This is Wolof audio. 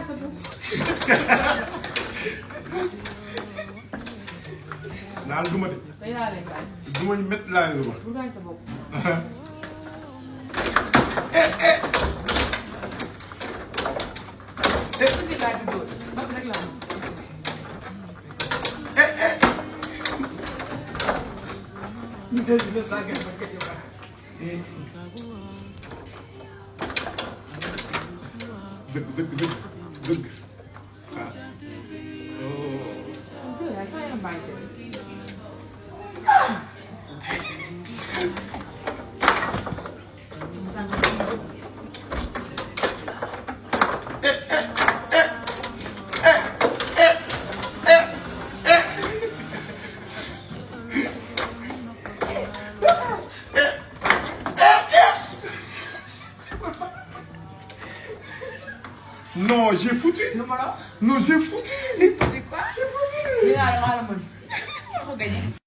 sa bopp. naan duma de. day laa lay gaañ. duma ñu métti laa leen duma. bu gaañ sa bopp. su dee laa di dóor ba rek laa am. ñu des bi saa gën ba gëj a dëgg ah. monsieur yaay saa yaram bàyyi seen. Non, j'ai foutu. Numéro. Non, j'ai foutu. C'est quoi? J'ai foutu. Dinaa la maa la mën. Yaa ko gagné.